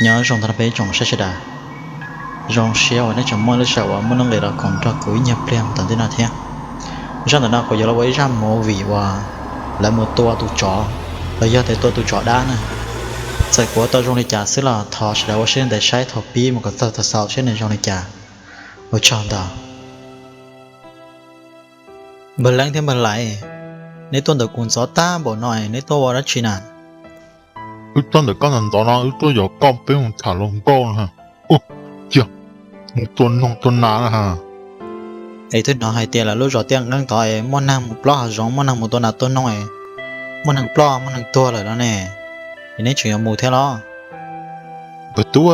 Nyob zoo tag nrho peb tsoom saib sawv daws, zoo siab uas nej tseem muaj lub sij hawm uas muaj nuj nqis los koom nrog kuv ib nyuag pliag mus tom ntej no thiab. Zaj ntawm no kuv yuav los ua ib zaj movie uas lawv mus tua tus tsov, los yog tias tua tus tsov dab na. Txawm kuv ua tau zoo li cas xwb los thov sawv daws ua siab ntev saib thaum pib mus kom txog thaum xaus seb nws zoo li cas. Ua tsaug ntau. Npawg Leeb thiab Npawg Lais, neb tuaj ntawm kuv ntxov tag npaum no es neb tuaj ua dab tsi na? Wb tuaj ntawm koj ntxov ntxov no, wb tuaj yos koj peb mus tham hluas nkauj no. Ua ciav, mus tua noog tua nas na ha. Es twb hnov hais tias lawv lub zos Tiaj Nqeeb tod es muaj neeg mus plob hav zoov, muaj neeg mus tua nas tua noog es muaj neeg ploj muaj neeg tuag lawm no ne, es neb tseem yuav mus thiab los? Npawg tub,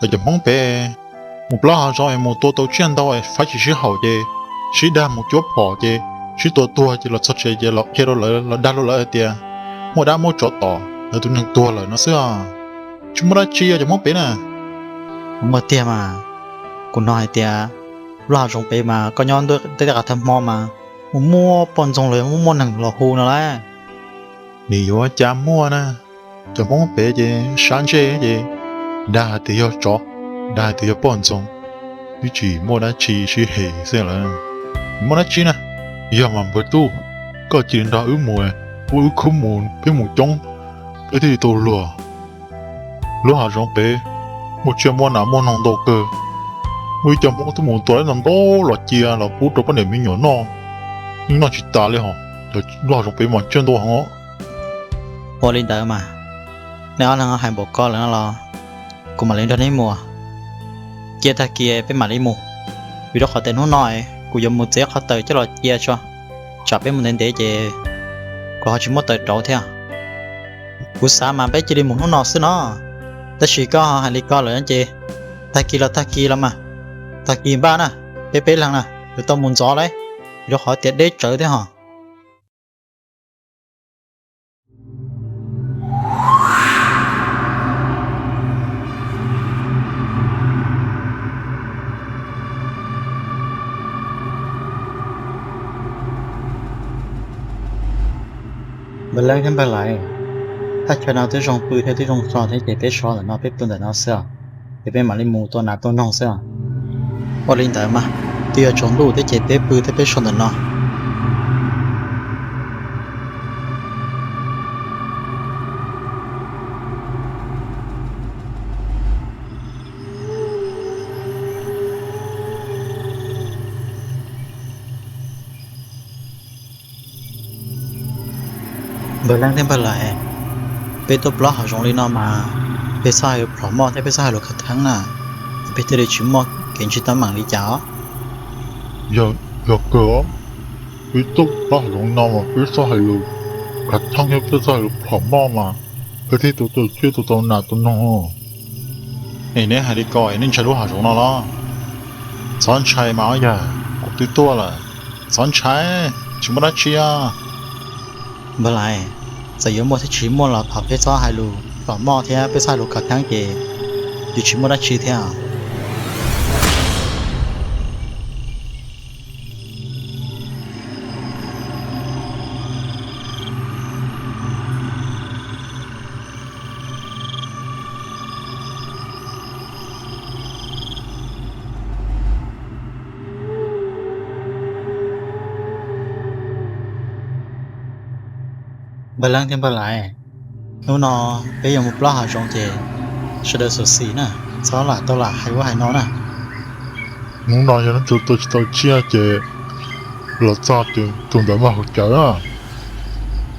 cov Hmoob pem mus plob hav zoov es mus tua tau tsiaj ntau es faib tsis sib haum ces sib dag mus cuab phom ces sib tua tuag ces los txog tsev ces los qhia rau lawv, los dag rau lawv hais tias muaj dab muab tsov tom lawv tus neeg tuag lawm no xwb os. Tsis muaj dab tsi os cov Hmoob pem na. Muaj tiag mas, kuv hnov hais tias lub hav zoov pem mas koj nyob ntuj tej qav thawj hmo mas mus muaj poj ntxoog los muaj muaj neeg los hu no lauj. Nws yuav cas muaj na, cov Hmoob pem ces sab ntsej ces dag hais tias yog tsov, dag hais tias yog poj ntxoog, twb tsis muaj dab tsi sib hem xwb lawm. Muaj dab tsi na, yog mas npawg tub, koj cia li nrog wb mus, ua wb khub mus peb mus coob, peb thiaj li tau luag. Lub hav zoov pem muaj tsiaj muaj nas muaj noog ntau kawg, muaj ib co Hmoob twb mus tua ntau ntau los cia los pub rau poj niam me nyuam noj, yeej noj tsis tas li hos. Lub hav zoov pem mas tsiaj ntau heev. Ua li ntawd mas, nej ob leeg hais npaum ko lawm no los kuv mam li nrog neb mus. Cia tag kis peb mam li mus, vim rau qhov tias hnub no kuv yuav mus txiav qhov taws coj los cia tso, tsam peb mus ntev ntev ces kuv ho tsis muaj taws rauv thiab. Kuv xav mas peb cia li mus hnub no xwb no, tab sis koj hais li ko lawm ces tag kis los tag kis los mas, tag kis npaj na, peb peb leeg na yuav tau mus ntxov lauj, vim rau qhov tias deb tsawv thiab hos. Npawg Leeb thiab Npawg Lais, thaj chaw no twb zoo pw thiab twb zoo so thiab ces peb so ntawm no peb pw ntawm no xwb os, ces peb mam li mus tua nas tua noog xwb os. Ua li ntawd mas, twb yuav tsaus ntuj thiab ces peb pw thiab peb so ntawm no. Npawg Leeb thiab Npawg Lais, peb tuaj plob hav zoov li no mas peb txhob hais lus plhom moj thiab peb txhob hais lus khav theeb na, peb thiaj li tsis muaj kev ntsib teeb meem li cas os. Yog kawg os, peb tuaj plob hav zoov no mas peb txhob hais lus khav theeb thiab peb txhob hais lus plhom moj mas peb thiaj tau tau tsiaj tau tau nas tau noog. Es neb hais li ko es nej ntshai lub hav zoov no los? Txhob ntshai mas os, yog kuv twb tuaj lawm, txhob ntshai, tsis muaj dab tsi os. Npawg Lais, txawm yuav muaj thiab tsis muaj los thov peb txhob hais lus plhom moj thiab peb txhob hais lus khav theeb ces yuav tsis muaj dab tsi thiab. Npawg Leeb thiab Npawg Lais, hnub no peb yuav mus plob hav zoov ces sawv daws xyuam xim na, txhob lam tau lam hais ua hais no na. Hnub no yog leej twg tua tsis tau tsiaj ces los txog tus ntawd mas haus cawv na.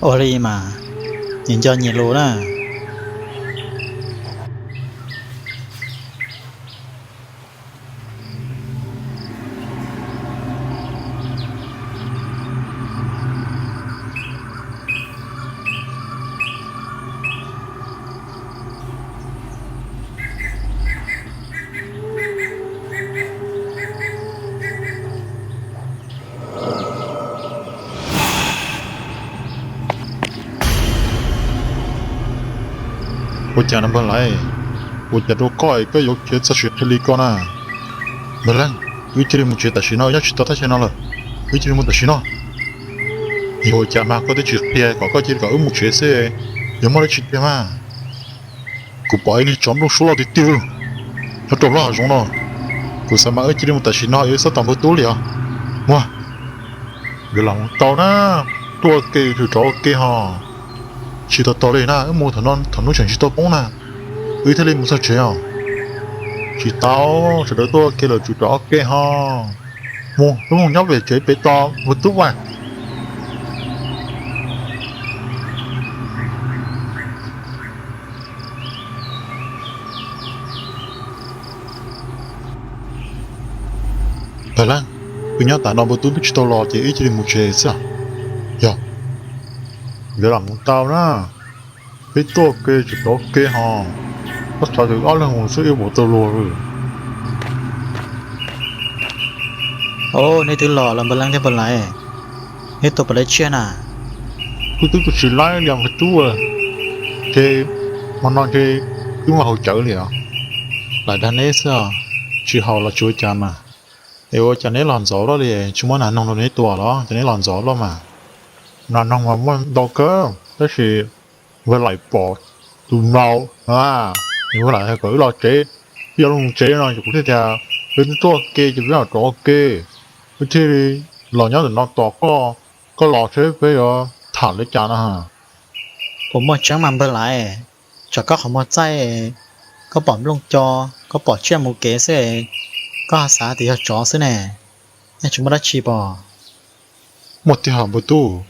Ua li mas, nyias nco nyias lus na. Ua cas na Npawg Lais? Ua cas rau koj es koj yuav khiav txog siav qhia li ko na? Npawg Leej, wb cia li mus tsev tam sim no, nyob tsis tau thaj chaw no lawm. Wb cia li mus tam sim no. Yog ua cas mas koj twb tsis qhia kom koj cia li kom wb mus tsev xwb, yog muaj dab tsi tiag mas? Kuv pom ib niag tsov nplooj suab loj tiag tiag nyob rau lub hav zoov no. Kuv xav mas wb cia li mus tam sim no, wb txhob tos npawg tub li os. Muag, nkawd lam mus tau na, tuaj ua ke tsum rov ua ke ho. Tsis tau tos li na, wb mus thaum no thaum hnub tseem tsis tau poob na, wb thiaj li mus txog tsev os. Tsis tau, sawv daws tuaj ua ke lawm tsum rov ua ke ho. Mus, wb mus nyob pem tsev pem tos npawg tub mas. Npawg Leej, wb nyob tas no npawg tub twb tsis tau los ces wb cia li mus tsev xwb. Yog, nkawd lam mus tau na, peb tuaj ua ke tsum rov ua ke ho. Koj xav tias ob leeg mus xwb wb puas tau luag li. Neb twb los los npawg Leej thiab npawg Laiv, neb tuaj puas laib tsiaj na? Kuv twb tuaj tsis laib li npawg tub, ces hmo no ces twb muaj haus cawv li os. Lam dag neb xwb os, tsis haus los tsis ua cas mas. Es ua cas neb los ntxov luaj li, tsis muab nas noog rau neb tua los cas neb los ntxov luaj mas? Nas noog mas muaj ntau kawg tab sis npawg Laiv pom tus mlaus, npawg Laiv hais kom wb los tsev, wb yuav los tsev no ces kuv thiaj tias peb twb tuaj ke ces peb mam rov ua ke, wb thiaj li los nyob ntawm no tos koj, koj los seb peb yuav tham li cas no. Puas muaj tseeb mas npawg Laiv? Tsam koj qhov muag txaij, koj pom nplooj co, koj pom tsiaj mus kev xwb, koj ho xav tias yog tsov xwb ne, yeej tsis muaj dab tsi pom. Muaj tiag npawg tub,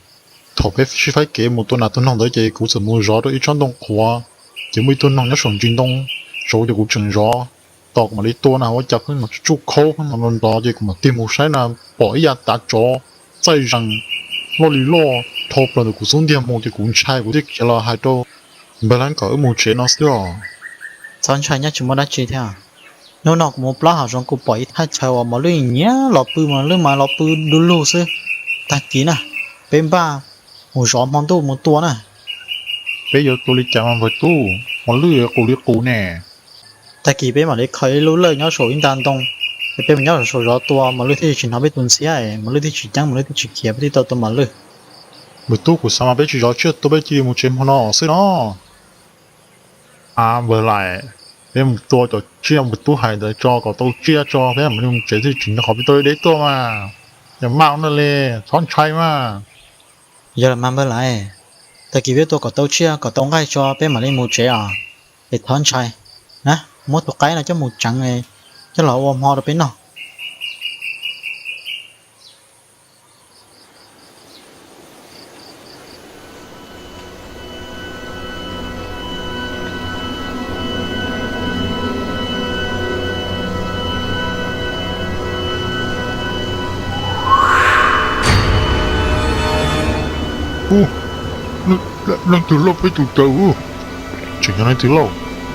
thaum peb sib faib kev mus tua nas tua noog ntawd ces kuv txawm mus zov rau ib tsob ntoo qhuav, ces muaj ib tug noog nyob saum ntsis ntoo saud ces kuv tseem zov tos kuv mam li tua na, ua cas pheej mus tsuj khaub pheej mus nrov nrov ces kuv mam tig mus saib na, pom ib yav tav tsov txaij zees loj li loj dhau plaws ntawm kuv xub ntiag mus ces kuv ntshai kuv thiaj khiav los hais rau npawg Leeb kom wb mus tsev no xwb os. Txhob ntshai, nyob tsis muaj dab tsi thiab. Hnub no kuv mus plob hav zoov kuv pom ib thaj chaw uas mos lwj nyiam los pw, mos lwj mas los pw du lug xwb. Tag kis na, peb npaj mus zov hmo ntuj mus tua na. Peb yuav tua li cas mas npawg tub, mos lwj qus li qus ne? Tag kis peb mam li kho ib lub lawj nyob saum ib nta ntoo, es peb mus nyob saum zov tua, mos lwj thiaj tsis hnov peb tus ntxhiab, mos lwj thiaj tsis ceeb, mos lwj thiaj tsis khiav, peb thiaj tau tua mos lwj. Npawg tub, kuv xav mas peb tsis zov tsiaj tua, peb cia li mus tsev hmo no xwb no. A npawg Laiv, peb mus tua cov tsiaj npawg tub hais ntawd tso kom tau tsiaj tso peb mam li mus tsev, thiaj tsis nco qhov peb tua deb tuaj mas. Yog maj ua ntej li, txhob ntshai mas. Yog los mas npawg Laiv, tag kis peb tua kom tau tsiaj kom tau nqaij tso peb mam li mus tsev os. Es txhob ntshai na, muab tus qaib no coj mus tseev, coj los ua hmo rau peb noj. Leej twg lauj, peb tus taw. Tseem yog leej twg lauj?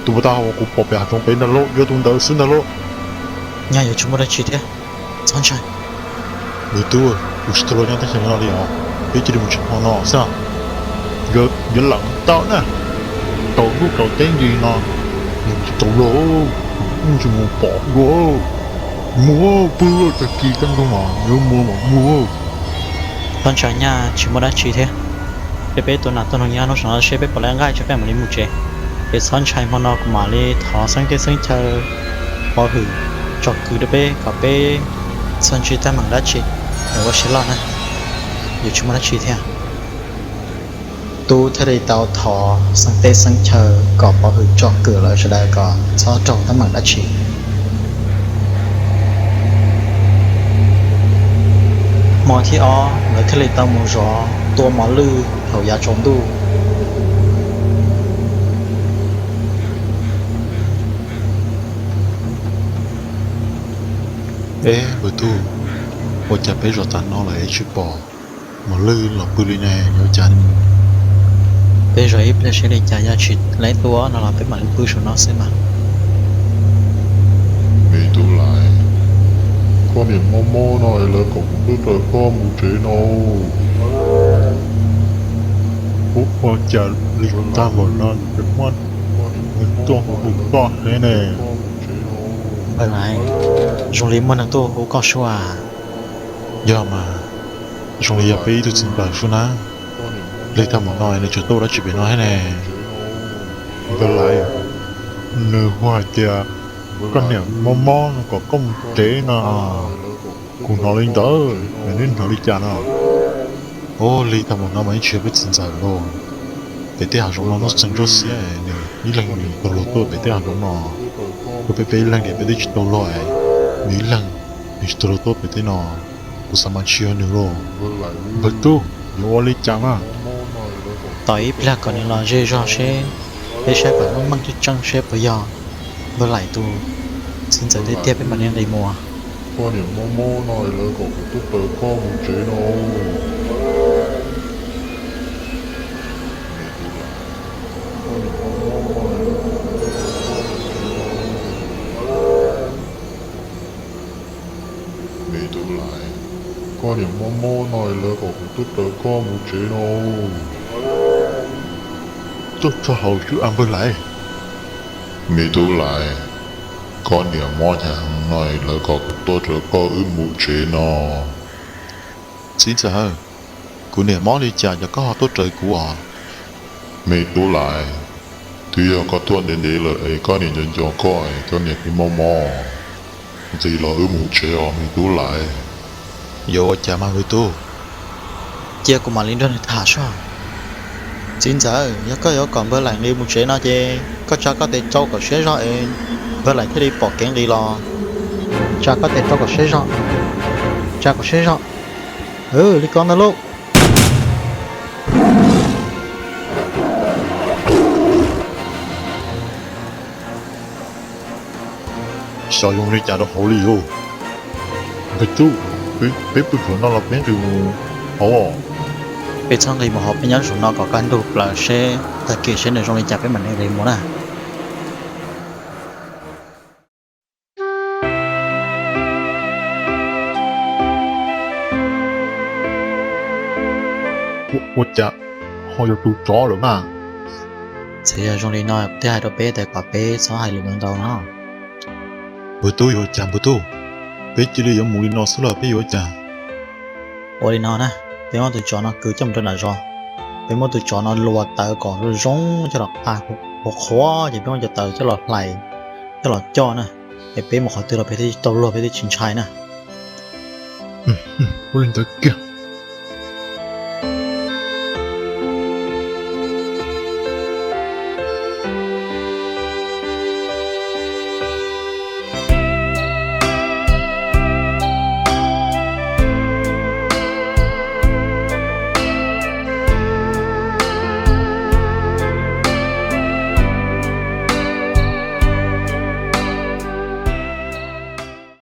Tus puag ta uas kuv pom pem hav zoov pem ntag lauj, yog tus ntawd xwb ntag lauj. Nyaj yuav tsis muaj dab tsi thiab, txhob ntshai. Npawg tub, kuv tsis tau luag nyob teb chaws no li os, peb cia li mus tsev hmo no xwb. Nkawd yuav lawm tau na, tsaus ntuj tsaus teb nti no, nws tsis tau luag, wb tsis mus pom dua. Mus pw, tag kis kaj ntug mas yuav mus mas mus. Txhob ntshai nyaj, tsis muaj dab tsi thiab. Peb peb tua nas tua noog nyob hnub saum no seb peb puas laib nqaij tso peb mam li mus tsev. Es txhob ntshai, hmo no kuv mam li thov xeeb teb xeeb chaw pov hwm tsom kwm rau peb kom peb txhob ntsib teeb meem dab tsi es ua siab loj na. Yuav tsis muaj dab tsi thiab. Tub thiaj li tau thov xeeb teb xeeb chaw kom pov hwm tsom kwm lawv sawv daws kom txhob raug teeb meem dab tsi. Hmo thib ob lawv thiaj li tau mus zov tua mos lwj thaum yav tsaus ntuj. Eb npawg tub, ua cas peb zov tas no lawm es tsis pom mos lwj los pw li ne, yuav ua cas? Peb zov ib pliag seb li cas, yog tsis laib tua no los peb mam li pw saum no xwb mas. Me tub Laiv, koj niam mob mob no es lawv kom kuv tuaj raws koj mus tsev no. Ub, ua cas li tag npaum no tseem muaj neeg tuaj hu koj thiab ne? Npawg Laiv, zoo li muaj neeg tuaj hu koj sua. Yog mas, zoo li yog peb ib tug txiv npawg sua na. Li tag npaum no nws tseem tuaj ua dab tsi pem no thiab ne? Npawg Laiv, Nws hu hais tias koj niam mob mob no kom koj mus tsev no. Kuv hnov li ntawd, nws hnov li cas no? Ua li thaum mus no mas yeej tsis yog peb txiv ntxawm lauj. Pem tej hav zoov no muaj tseem txoj sia, nws ib leeg nws tau luag tuaj pem tej hav zoov no, tuaj peb peb ib leeg ces peb twb tsis tau luag, nws ib leeg nws tsis tau luag tuaj pem tej no. Kuv xav mas tsis yog nws lauj. Npawg tub, yuav ua li cas na? Tos ib pliag kom nws los ze zog seb, peb saib kom meej meej tseeb tseeb seb puas yog npawg Laim tus txiv ntxawm tiag tiag peb mam li nqis mus. Koj niam mob mob no lawv kom kuv tuaj raws koj mus tsev no. Me tub Laim, koj niam mob mob no lawv kom kuv tuaj raws koj mus tsev no. Tuaj txog hauv xwb a npawg Laim. Me tub Laim, koj niam mob cas heev no lawv kom kuv tuaj raws koj wb mus tsev no. Txiv ntxawm, kuv niam mob li cas ces koj ho tuaj raws kuv os? Me tub Laim, twb yog koj tuaj ntev ntev lawm es koj niam nco nco koj es koj niam thiaj mob mob. Nqis los wb mus tsev os me tub Laim. Yuav ua cas mas npawg tub? Cia kuv mam li nrog nws tham soj. Txiv ntxawm, yog koj yuav kom npawg Laim nqis mus tsev no ces koj tsa koj tes rau kom siab zog es npawg Laim thiaj li pom kev nqis los. Tsa koj tes rau kom siab zog. Tsa kom siab zog. Li ko ntag lauj. Xyov zoo li cas rau hauv li lauj. Npawg tub, peb pw hauv no los peb nqis mus hauv os? Peb txhob nqis mus hauv, peb nyob saum no kom kaj ntug plaws seb tag kis seb nws zoo li cas peb mam li nqis mus na. Ua cas ho yog tus tsov lawm mas? Txawm yog zoo li no kuv thiaj hais rau peb tias kom peb txhob hais lus ntau ntau no. Npawg tub, yuav ua cas npawg tub? Peb cia li yuav mus li no xwb los peb yuav ua cas? Ua li no na, peb muab tus tsov no kwv coj mus rau nram zos. Peb muab tus tsov no luas taws kom zoo zoo coj los qha qhuav qhuav ces peb muab cov taws coj los hlais, coj los coj na. Es peb mus qhov twg los peb thiaj tau luag, peb thiaj tsis ntshai na. Ua li ntawd kiag.